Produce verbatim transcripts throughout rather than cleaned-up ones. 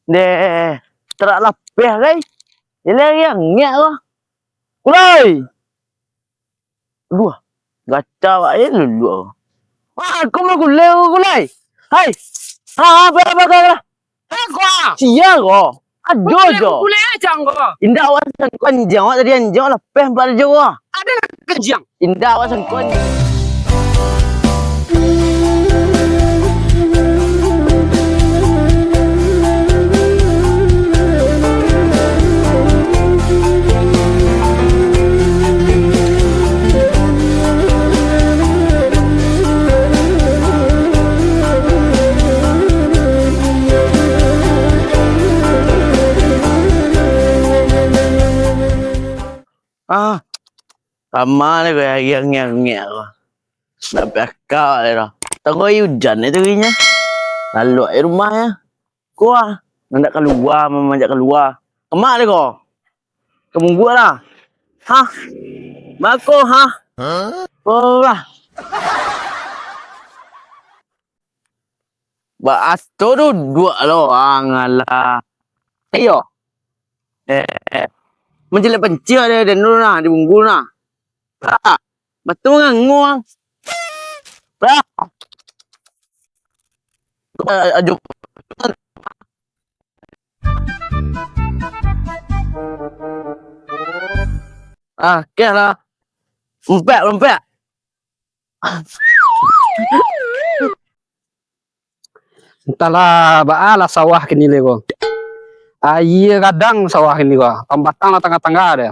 Deh, tarak lapeh, kai. Jadi angek ko. Kulai. Aduh, gaca awak je dulu. Wah, aku mah kulai, kulai. Hai. Ha, apa, apa, apa, apa? Hai, kau. Sia ko. Aduh, jo. Kulai aja kau. Indak awak sangko anjing awak tadi, anjing awak lapeh bar jo. Ada anjing. Indak awak sangko anjing. Ah, kama deh ko hari angek-angek ko. Sampai akal deh dah. Tangah ujan itu inyo. Lalu air rumah ya. Kuah, nandak kalua, mamanjak kalua. Kemak deh ko. Kemunggu lah. Hah? Bako, hah? Hah? Oh lah. Baasto duduak lo ang alah. Iyo. Eh, eh. Menjelek pencil ada dan dulu nah, di bungkul nah. Batu nganguang. Bra. Eh, aduh. Ah, keh lah. Lempek, lempek. Entahlah, baa lah sawah kini lai ko. Aia gadang sawah kini ko. Pambatang lah tangah-tangah deh.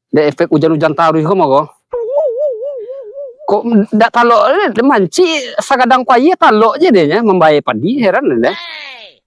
Dek efek ujan-ujan taruih ko mah ko. Kok dak talok, eh, mancik sagadang ko aia talok je deh, mambayar padi, heran deh.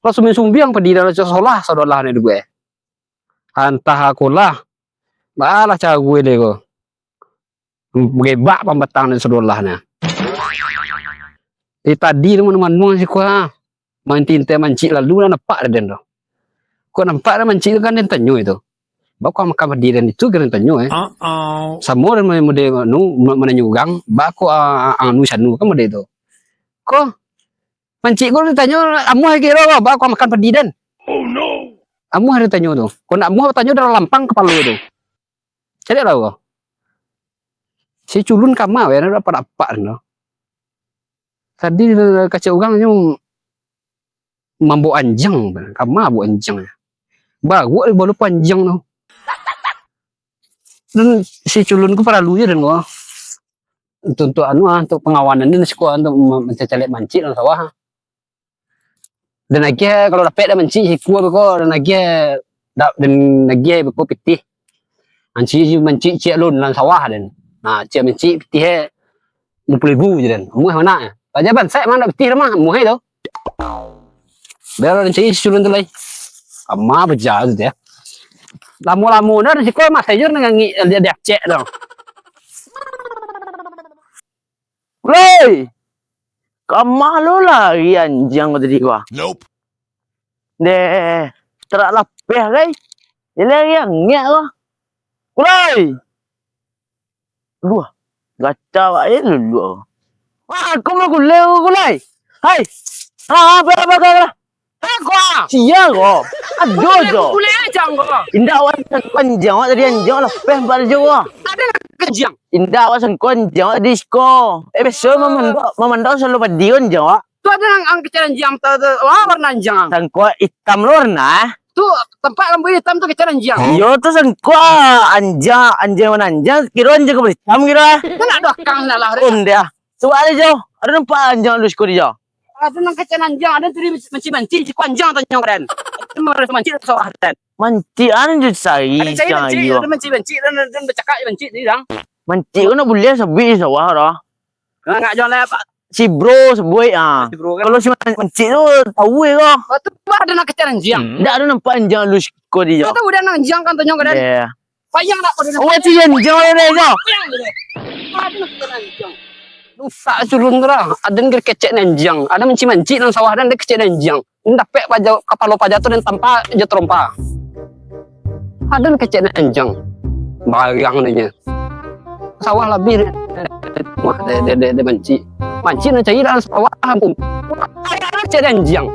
Lah sumbiang-sumbiang padi dalam solah, sodolah ni duo eh. Antah akolah. Baa lah caro deh ko. Gebak pambatang nan sadolah nah. Di tadi tu manuang-manuang siko ah. Main tintai mancik lalu lah nampak deh den tu. Kok nampak deh mancik tu kan den tanyo itu. Baa kau makan padi den itu kan den tanyo eh. Samo den model anu ma-, mananyo urang, baa kau ah, anu sanu kan model tu. Ko mancik ko den tanyo amuah kiro ko, baa kau makan padi den. Amuah den tanyo tu. Kok nak amuah tanyo dalam lampang kapalo tu. Caliak lah ko. Si culun kama weh, ado apak-apak tu. Tadi kacau urang nyo mambao anjiang, kama bao anjiang. Baruak di balo panjiang tu. Dan si culun ko paralu je dan ko. Untuk, untuk anu ah, untuk pangawanan ni siko untuk ma-, mancaliak mancik dalam sawah. Dan agiah, kalau dapek dah mancik sikua beko, dan agiah, da-, dan agiah beko pitih. Mancik, mancik ciek lun, lan sawah den. Nah, ciek mancik pitih eh, limo puluah ribu je den. Amuah mano eh. Raja bansaik mano pitih dah mah, amuah eh tu. Biar den cari si culun tu lai. Kama baja tu dia. Lamo-lamo dah, siko masih je nangangik dia, dia cek tu. Woi! Kama lo lari anjiang ko tadi ko ah? Nope. Deh, tarak lapeh, kai. Jadi lari angek ko. Kulai! Aduh, gaca awak je dulu ko. Wah, aku mah kulai ko, kulai. Hai! Ha, apa, apa, apa, apa? Sia ko. Aduh, jo. Indak awak sangko anjiang awak tadi, anjiang awak lapeh bar jo ko. Ada anjiang. Indak awak sangko anjiang awak tadi siko. Eh, biaso mamandau, mamandau salalu padi ko anjiang awak. Tu ada nang, ang kecek anjiang tu, tu. Wah, warna anjiang. Sangko itam lo warna eh. Tu tempat rambut itam tu kecek anjiang. Iyo tu sangko anjiang, anjiang warna anjiang, kiro anjiang kabel itam kiro eh. Kan ada akang dalam. Onde ah. Cubo ado jo. Ado nampak anjiang lu siko di jo. Ado nang kecek anjiang, ado tadi mancik-mancik, siko anjiang tanyo den. Itu mancik sawah den. Mancik anu jo cari. Ado cari mancik, ado mancik-mancik, ado, ado bacakak mancik tadi dang. Mancik ko nak buliah sabuik di sawah dah. Nak, nak jual apa? Si bro sabuik ah. Si bro kan. Kalau si man-, mancik tu tahu eh ko. Oh, tu ado nang kecek anjiang. Ndak ado nampak anjiang lu siko di jo. Kau tahu dah nang anjiang kan tanyo ka den. Payah nak pada. Oh, tu anjiang lah deh ko. Payah dulu. Aduh, kena anjiang. Rusak culun tu lah. Ada nang kecek ni anjiang. Ada mancik-mancik dalam sawah dan dia kecek ni anjiang. Ini dapek paja, kapalo paja tu dan tampa je terompa. Ada nang kecek ni anjiang. Barang dia. Sawah labih ni. Wah, dia, dia, dia, dia mancik. Mancik nak cari dalam sawah pun. Ada nang kecek ni anjiang.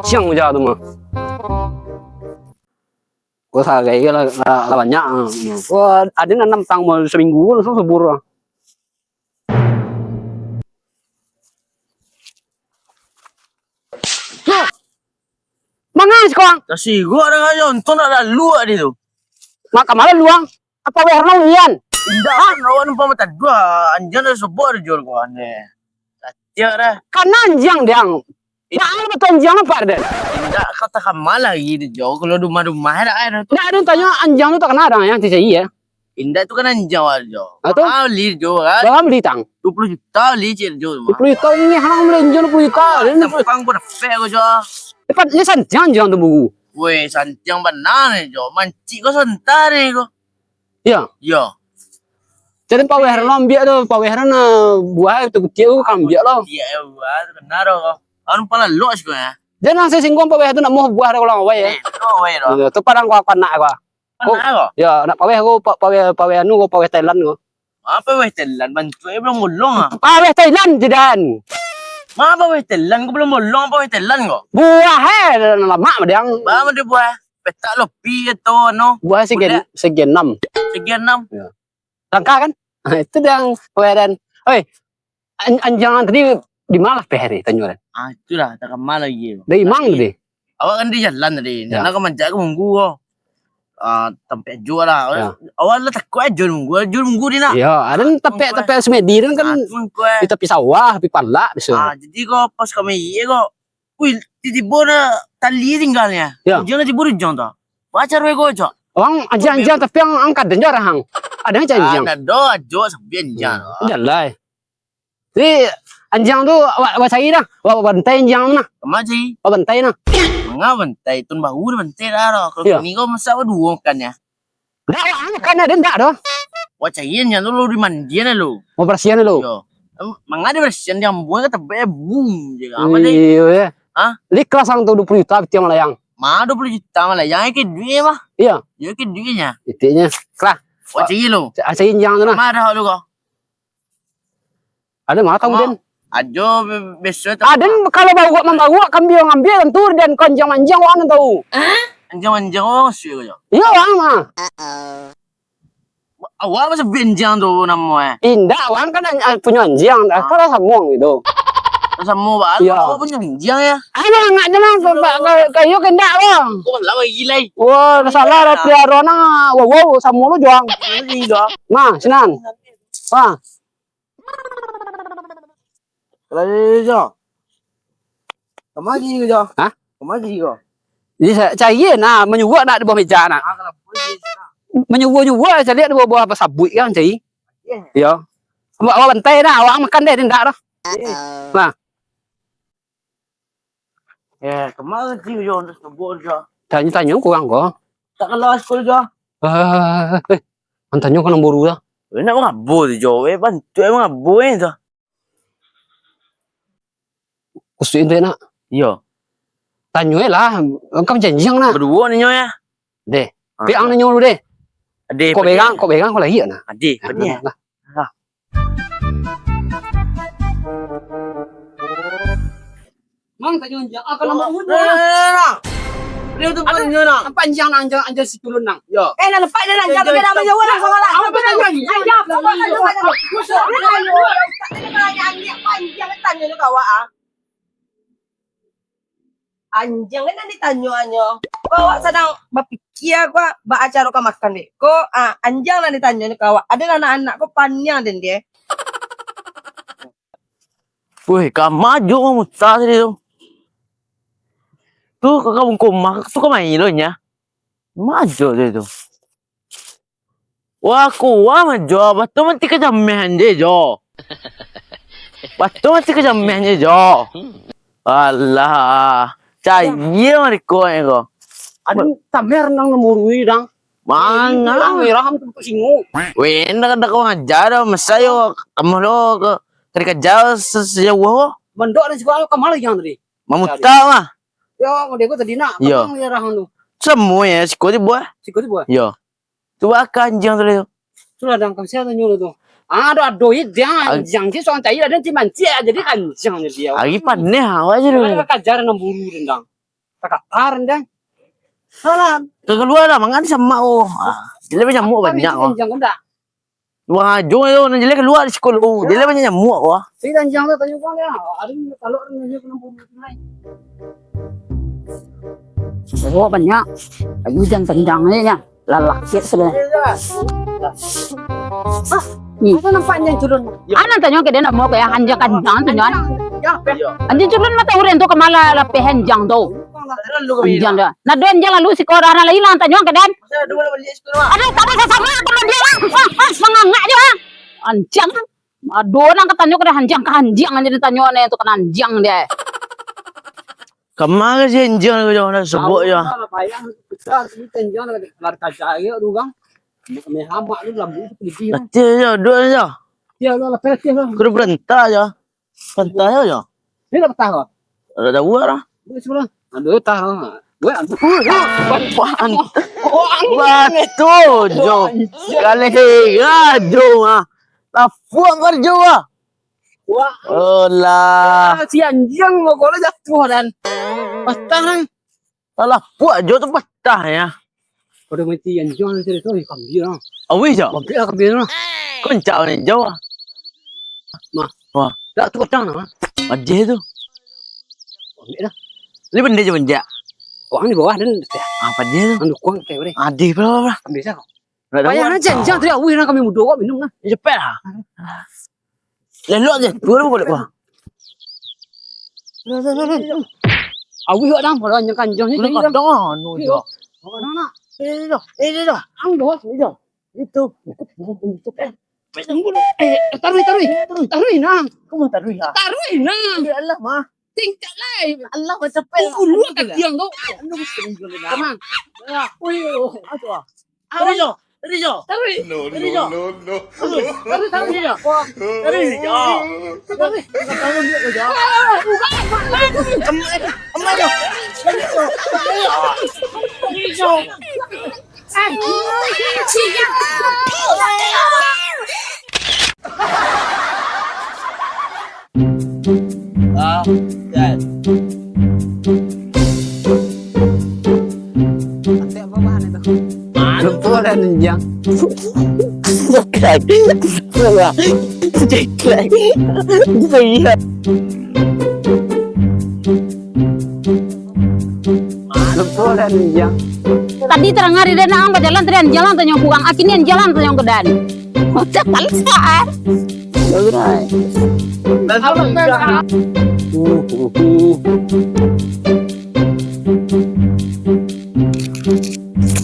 Ciang uja tu mah. Ko sagai lah, lah, lah banyak. Ko ado nan anam tang, mau saminggu langsung subur. Mangai siko ang? Tasiguak dah ajo, untuang nak lalu adi tu. Mak kamala luang? Apa weh renong nian? Indak, awak numpang bataduah. Anjiang dah sobok dah jual ko aneh. Satia dah. Kana anjiang diang. Nah, ang batua anjiang apa den? Indak, kau tak kamala lagi di jo. Kalau rumah-rumah dah ai dah tu. Ndak ado tanyo anjiang tu tak kana ado yang ti cari ya. Indak tu kan anjiang awak jo. Ah, tu? Mahal beli jo kan. Bara beli tang? Dua puluh juta beli cik jo tu. Dua puluh juta ni, hang beli anjiang dua puluh juta. Ini nampang ko dapek ko jo. Dapat ni santiang anjiang tu buku. Weh, santiang bana ni jo. Mancik ko sonta ni ko. Iya. Iya. Jadi paweh lo ambiak tu, paweh lo na buah tu kutiak tu kan ambiak lo. Iya, buah tu kena ro. Anu pala lok siko ya. Jadi nang singguang paweh tu nak mau buah ro kalau awai ya. Eh, tu awai ro. Iya, tu padang ko anak ko. Anak ko? Ya, nak paweh ko, pa-, paweh, paweh anu ko, paweh Thailand ko. Apa weh Thailand? Bantuak e bolong-bolong ah. Paweh Thailand, Jidan. Ma apa weh Thailand? Ko bolong-bolong apa weh Thailand ko? Buah eh, lamak madiang. Ba mode buah? Petak lopi atau anu? Buah segi, segi enam. Segi enam. Ya. Langka kan? Ah, itu yang kemarin. Oi, an-, anjiang tadi di mana lah P R tanyo kan? Ah, itulah, tak kamala lagi. Dari Imang tadi? Awak kan di jalan tadi. Ya. Nak ka mancak ka munggu ko. Ah, tampek ajo lah. Ya. Awak lah takuik ajo munggu, ajo munggu di nak. Ya, ada tampek-tampek semedi kan, kan ah, tu munggu, eh, di tapi sawah, tapi palak biso. Ah, jadi ko pas kami iya ko. Wih, tibo-tibo na tali tinggalnya. Ya. Anjiang lah tibo di ujang tu. Baca roe ko, Cok. Orang anjiang-anjiang tapi ang, ang kaden jo arah ang. Ada cak anjiang. Ada do, Cok, sampai anjiang. Hmm. Jalan. Jadi anjiang tu awak, awak cari dah. Awak bantai anjiang tu nah. Kama cari? Awak bantai nah. Manga bantai, tahun baru dah bantai dah. Kalau kini ko masak baduo makan ya. Ndak, awak makan dah, ndak doh. Wah, caian jan tu lo dimandian lo. Mau bersihan lo. Yo. Em, manga dibersihan di ambuan ka tebak bum je. Aman deh. Iyo ya. Hah? Li kelas ang tu dua puluh juta pitiang malayang. Ma dua puluh juta malayang, ke duit mah. Iya. Yo ke duitnya. Itiknya. Kelas. Wah, caian lo. Caian jang tu nah. Ma dah lo ko. Ada mah tahu den. Ajo be-, beso tu. Aden kalau baruak mambaruak, kambia ngambia tantu den ko anjiang-manjiang wak nan tahu. Anjiang-manjiang wak maksud ko jo? Iyo, wak mah. Awak masa benjang tu namo eh. Indak, wak kan an-, an-, punyo anjiang. Ah. Kan lah samo gitu. Lah samo, wak. Iyo. Awak punyo anjiang ya. Ayo, ngak je, Mang. Ka, ka, ka, iyo, kendak, Bang. Kau lah bagi lai. Wah, salah lah, pelihara nang, ah, wow, wow, samo lo juang. Ini dong. Nah, sinan. Wah. Kalau jo. Kama agi ko jo? Hah? Kama agi ko? Jadi sa-, cari nah, manyuruak nak di bawah meja nak. Ah, kalau boleh, nah. Manyuruak-nyuruak cari di bawah, bawah apa sabuik kan cari. Iya. Iyo. Awak, awak bantai nah, awak makan deh, indak dah. Iya. Nah. Eh, kama agi ko jo, untuk sebut jo. Tanyo-tanyo kurang ko. Tak kalau sekolah jo. Eh, eh, eh, eh. Ang tanyo ka nan buru lah. Eh, nak mangabo tu jo, eh, bantuak eh mangabo eh tu. Kusuik tu nak. Iyo. Tanyo eh lah, angkam janjiang nak. Baduo ninyo ya. Deh. Ah. Pi ang ninyo dulu deh. Adeh, kok berang, kok berang, kok lagi nak. Adeh, nah, benar. Nah, nah. Mang, tanyo anjiang. Ah, kalau mau muncul, nah, nah, nah. Dia tu panjang, nah. Nampak anjiang, nah, anjiang, anjiang si tulun, nah. Yo. Eh, lah nampak dia, nah, anjiang, dia dah menjauh, nah, sama lah. Apa panjang? Anjiang, apa panjang? Musuh. Ayo, tak ada banyak ambil panjang, tanyo ni kawak, ah. Anjiang kan nan ditanyo, anyo. Ko awak sadang bapikia, ko, ba acara ka makan, dek. Ko, ah, anjiang nan ditanyo ni ka awak. Ada anak-anak ko paniang den, deh. Woi, ka majo mamuta tadi tu. Tu ka kawan koma, tu ka main lo nya. Majo tadi tu. Wah, kuwa majo, batua mati kajamehan je jo. Batua mati kajamehan je jo. Alah, cayia mariko ko. Aduh, tamer nang namurui dang. Manga? Nang merah tu singo. Weh, ndak ada kau ngajar dah, masa yo kamu lo ke, kerja se-, sejauh. Mandok dan suka kamar lagi yang tadi. Mamuta mah. Yo, dia ko tadi nak, iyo, patang merah tu. Semua ya, siko di buah. Siko di buah. Yo. Tu akan anjiang tu. Sudah dang, kau siapa nyuruh tu? Ah, ado, ado, ih, dia anjiang je, soang cayia, ada nanti mancik, jadi anjiang ni dia. Lagi paneh awak je tu. Ada kajar nang buru dendang. Katar, Dang. Salah. Ka kalua lah, mangan samak, oh. Ah, dia banyak nyamuk banyak, oh. Anjiang ko ndak? Wah, jo yo, nan jelek kalua dari siko. Oh, jelek banyak nyamuk, wah. Jadi anjiang tu tanyo kau lah. Ari kalau ari nyo kena bunuh nai. Oh, banyak. Ayo, jangan tendang ni, ya. Lalak sikit sudah. Ah, ni. Apa nampak anjiang culun? Ah, nan tanyo ka den, nak mau kayak anjiang kanjang tu, nyan. Anjiang culun mata urang tu, kama lah lapeh anjiang tu. Anjiang tu. Nah, den anjiang lalu siko, dah lain lah tanyo ka den. Ada, tak ada sasama sama dia lah. Ah, ah, mangangak je, ah. Anjiang. Ado nan ka tanyo ka den, anjiang ka anjiang aja ditanyo ne tu, ka anjiang dia. Kama ka si anjiang tu, jangan sebut je. Tahu lah, payah besar, si anjiang lah, lah kaca aja tu, Bang. Kami hamak tu, lambu tu, pedih, Bang. Latih je, duduk je. Ya, lu lapeh latih, Bang. Kudu berentah je. Berentah je. Ni dah patah kau? Dah tahu lah. Duduk sebelah. Aduh, patah kau. Gue antuk. Apaan? Batu, jo. Kali tiga, jo, ah. Tapuak kau, jo, ah. Wah. Alah. Ah, si anjiang mau kalau jatuh, dan patah, dan. Alah, puak jo tu patah, ya. Pada mati anjiang tu, tu, eh, kambing lah. Awih jo? Kambing lah, kambing lah. Kau encak orang jo, ah. Mah. Wah. Tak tu patah, nah. Padeh tu. Ambil lah. Ni benda je menjak. Orang di bawah dan, ah, padeh tu. Anu, kuang kayak boleh. Adih, bro, bro. Ambil sah. Payah lah, janjang tadi awih lah kami mudo kok minum lah. Ya, cepet lah. Lelok je, dua ribu boleh, wah. Awih kok dang, kalau yang kanjong ni. Kadang anu je. Kadang nak. Eh, dah. Eh, dah. Ang dah, dah. Itu. Eh, taruh, taruh. Taruh, nah. Kamu taruh, ya? Taruh, nah. Ya Allah, mah. Tingkat lai. Allah, macam pen. Ulu kaki yang kau. Anu, sering gila. Tenang. Ya. Wih, oh, aduh. Tarik jo, tarik jo. Tarik. No, no, no, no. Tarik, tarik jo. Tarik jo. Tarik. Tarik jo. Tarik jo. Ah, dan. Lupa lah ninjang. Ceklek. Ceklek. Iya. Lupo dan ninjang. Tadi tarang ari den ang bajalan, tadi anjiang lah tanyo kurang. Akini anjiang lah tanyo ka den. Macam palsa, ah. Bagus, ah.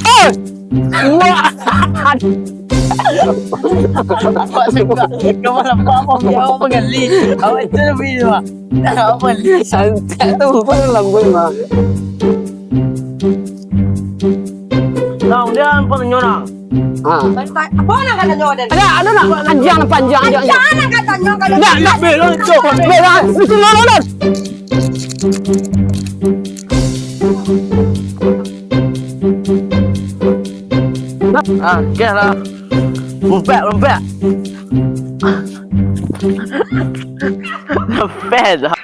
Eh! Wah! Awak suka. Kau malah apa? Awak penggali. Awak itu lebih dua. Awak penggali. Santai tu, bukan lambung, mah. Nang, dia nampak nyo, nang. Ha. Apa nak kata nyo, den? Ada, ada nak? Anjiang, anjiang, anjiang, anjiang. Anjiang nak kata nyo, kalau nak, nak, belok, cok. Belok, itu, belok, belok. Ah, gas lah. Lompat, lompat. Lompat dah.